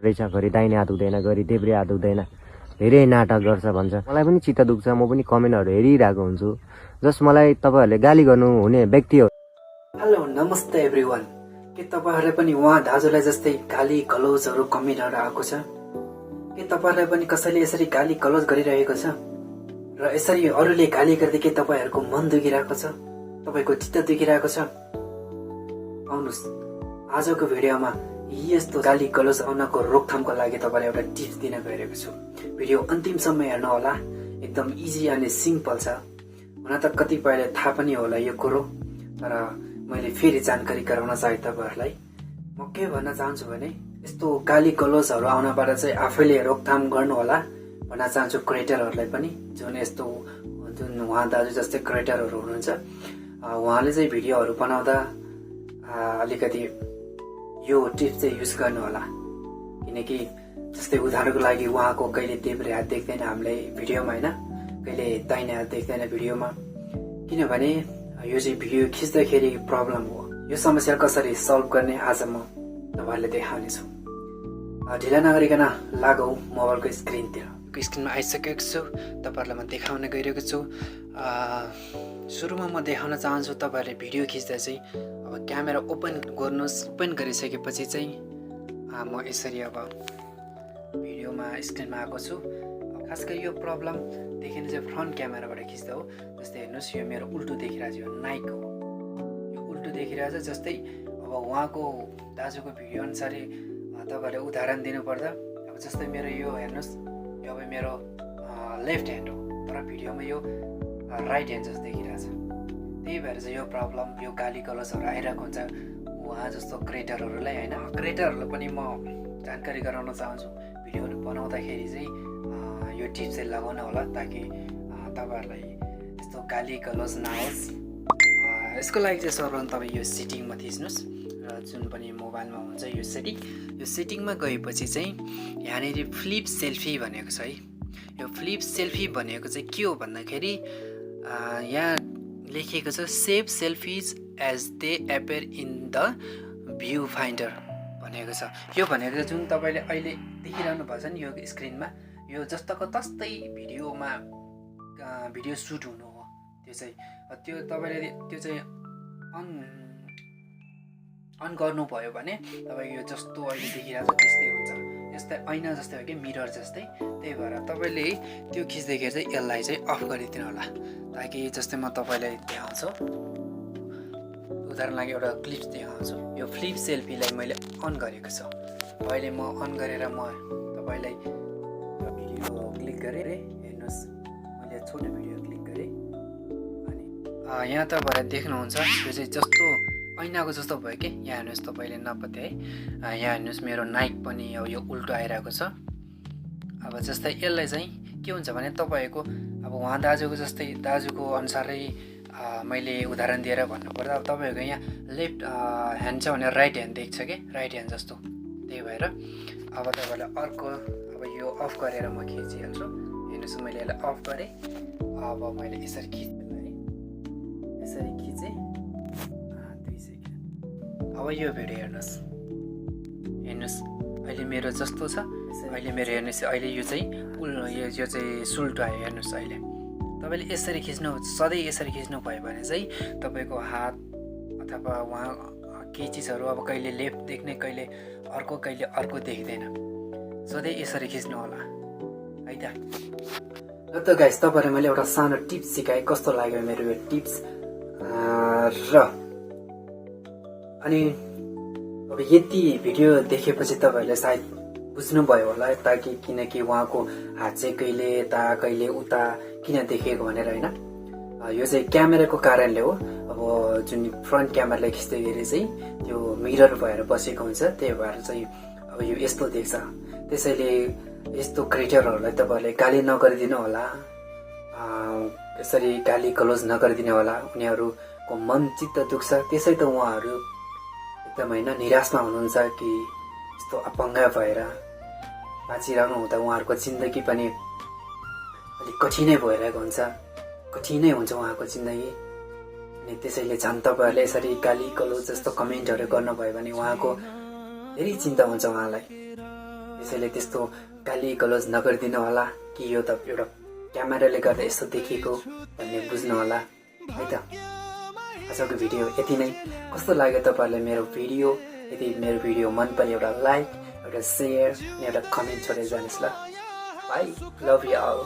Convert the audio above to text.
रहेछ, घरि दाहिने हात हुँदैन, घरि देब्रे हात हुँदैन, धेरै नाटक गर्छ भन्छ। मलाई पनि चित्त दुख्छ, म पनि कमेन्टहरू हेरिरहेको हुन्छु। जस्ट मलाई तपाईँहरूले गाली गर्नु हुने व्यक्ति हो। हेलो नमस्ते एभ्रिवान। के तपाईँहरूलाई पनि उहाँ दाजुलाई जस्तै गाली गलौजहरू कमेन्टहरू आएको छ? के तपाईँहरूलाई पनि कसैले यसरी गाली गलौज गरिरहेको छ र यसरी अरूले गाली गर्दै के तपाईँहरूको मन दुखिरहेको छ, तपाईँको चित्त दुखिरहेको छ? आउनुहोस् आजको भिडियोमा यस्तो गाली गलौज आउनको रोकथामको लागि तपाईँलाई एउटा टिप्स दिन गइरहेको छु। भिडियो अन्तिमसम्म हेर्नु होला, एकदम इजी अनि सिम्पल छ। हुन त कतिपयले थाहा पनि होला यो कुरो, तर मैले फेरि जानकारी गराउन चाहे तपाईँहरूलाई। म के भन्न चाहन्छु भने यस्तो गाली गलौजहरू आउनबाट चाहिँ आफैले रोकथाम गर्नु होला भन्न चाहन्छु क्रिएटरहरूलाई पनि, जुन उहाँ दाजु जस्तै क्रिएटरहरू हुनुहुन्छ। उहाँले चाहिँ भिडियोहरू बनाउँदा अलिकति यो टिप्स चाहिँ युज गर्नु होला, किनकि जस्तै उदाहरणको लागि उहाँको कहिले देब्रे हात देख्दैन हामीलाई भिडियोमा होइन, कहिले दाहिने हात देख्दैन भिडियोमा, किनभने यो चाहिँ भिडियो खिच्दाखेरि प्रब्लम हो। यो समस्या कसरी सल्भ गर्ने आज म तपाईँहरूले देखाउनेछु। ढिला नगरिकन लागौ मोबाइलको स्क्रिनतिर। स्क्रिनमा आइसकेको छु, तपाईँहरूलाई म देखाउन गइरहेको छु। सुरुमा म देखाउन चाहन्छु तपाईँहरूले भिडियो खिच्दा चाहिँ अब क्यामेरा ओपन गर्नुहोस्। ओपन गरिसकेपछि चाहिँ म यसरी अब भिडियोमा स्क्रिनमा आएको छु। खास गरी यो प्रब्लम देखिने चाहिँ फ्रन्ट क्यामेराबाट खिच्दा हो। जस्तै हेर्नुहोस्, यो मेरो उल्टो देखिरहेछ, यो नाइक हो, यो उल्टो देखिरहेछ। जस्तै अब उहाँको दाजुको भिडियो अनुसारै तपाईँहरूले उदाहरण दिनुपर्दा अब जस्तै मेरो यो हेर्नुहोस्, यो अब मेरो लेफ्ट ह्यान्ड हो, तर भिडियोमा यो राइट ह्यान्ड जस्तो देखिरहेछ। त्यही भएर चाहिँ यो प्रब्लम, यो गाली गलौजहरू आइरहेको हुन्छ उहाँ जस्तो क्रिएटरहरूलाई होइन। क्रिएटरहरूलाई पनि म जानकारी गराउन चाहन्छु, भिडियोहरू बनाउँदाखेरि चाहिँ यो टिप्स चाहिँ लगाउन होला, ताकि तपाईँहरूलाई यस्तो गाली गलौज नहोस्। यसको लागि चाहिँ सर्वप्रथम तपाईँ यो सेटिङमा थिच्नुहोस् र जुन पनि मोबाइलमा हुन्छ यो सेटिङमा गएपछि चाहिँ यहाँनिर फ्लिप सेल्फी भनेको छ है। यो फ्लिप सेल्फी भनेको चाहिँ के हो भन्दाखेरि यहाँ लेखिएको छ save selfies as they appear in the viewfinder भनेको छ। यो भनेको चाहिँ जुन तपाईँले अहिले देखिरहनु भएको छ नि यो स्क्रिनमा, यो जस्तोको तस्तै भिडियो सुट हुनु हो। त्यो तपाईँले त्यो चाहिँ अन गर्नुभयो भने तपाईँको यो जस्तो अहिले देखिरहेको छ त्यस्तै हुन्छ, यस्तै ऐना जस्तै हो कि मिरर जस्तै। त्यही भएर तपाईँले त्यो खिच्दैखेरि चाहिँ यसलाई चाहिँ अफ गरिदिनु होला, ताकि जस्तै म तपाईँलाई देखाउँछु, उदाहरण लागि एउटा क्लिप देखाउँछु। यो फ्लिप सेल्फीलाई मैले अन गरेको छु। अहिले म अन गरेर म तपाईँलाई भिडियो क्लिक गरेँ, हेर्नुहोस् मैले छोटो भिडियो क्लिक गरेँ अनि यहाँ तपाईँहरूले देख्नुहुन्छ यो चाहिँ जस्तो ऐनाको जस्तो भयो कि। यहाँ हेर्नुहोस् तपाईँले नपत्या है, यहाँ हेर्नुहोस् मेरो नाइक पनि अब यो उल्टो आइरहेको छ। अब जस्तै यसलाई चाहिँ के हुन्छ भने तपाईँको अब उहाँ दाजुको जस्तै दाजुको अनुसारै मैले उदाहरण दिएर भन्नुपर्दा अब तपाईँहरूको यहाँ लेफ्ट ह्यान्ड छ भने राइट ह्यान्ड देख्छ कि, राइट ह्यान्ड जस्तो। त्यही भएर अब तपाईँलाई अर्को अब यो अफ गरेर म खिचिहाल्छु। हेर्नुहोस् मैले यसलाई अफ गरेँ। अब मैले यसरी खिचेँ है, यसरी खिचेँ 2 सेकेन्ड। अब यो भिडियो हेर्नुहोस् अहिले मेरो जस्तो छ, अहिले मेरो हेर्नुहोस् अहिले यो चाहिँ सुल्टो आयो। हेर्नुहोस् अहिले तपाईँले यसरी खिच्नु, सधैँ यसरी खिच्नु भयो भने चाहिँ तपाईँको हात अथवा उहाँ केही चिजहरू अब कहिले लेफ्ट देख्ने, कहिले अर्को देख्दैन। सधैँ यसरी खिच्नु होला है त। ल त गाइस, तपाईँलाई मैले एउटा सानो टिप्स सिकाएँ, कस्तो लाग्यो मेरो यो टिप्स र अनि अब यति भिडियो देखेपछि तपाईँहरूले सायद बुझ्नुभयो होला, ताकि किनकि उहाँको हात चाहिँ कहिले यता कहिले उता किन देखेको भनेर होइन। यो चाहिँ क्यामेराको कारणले हो। अब जुन फ्रन्ट क्यामेराले खिच्दाखेरि चाहिँ त्यो मिरर भएर बसेको हुन्छ, त्यही भएर चाहिँ अब यो यस्तो देख्छ। त्यसैले यस्तो क्रिएटरहरूलाई तपाईँहरूले गाली नगरिदिनु होला, यसरी गाली गलौज नगरिदिनु होला। उनीहरूको मन चित्त दुख्छ, त्यसै त उहाँहरू एकदम होइन निराशमा हुनुहुन्छ कि यस्तो अपङ्ग भएर बाँचिरहनु हुँदा उहाँहरूको जिन्दगी पनि अलिक कठिनै भइरहेको हुन्छ, कठिनै हुन्छ उहाँको जिन्दगी। अनि त्यसैले झन् तपाईँहरूले यसरी गाली गलौज जस्तो कमेन्टहरू गर्नुभयो भने उहाँको धेरै चिन्ता हुन्छ उहाँलाई। त्यसैले त्यस्तो गाली गलौज नगरिदिनु होला कि यो त एउटा क्यामेराले गर्दा यस्तो देखिएको भन्ने बुझ्नु होला है त। आजको भिडियो यति नै। कस्तो लाग्यो तपाईँहरूलाई मेरो भिडियो? यदि मेरो भिडियो मन पर्यो एउटा लाइक, एउटा सेयर अनि एउटा कमेन्ट छोडेर जानुहोस् ल। Bye, love you all.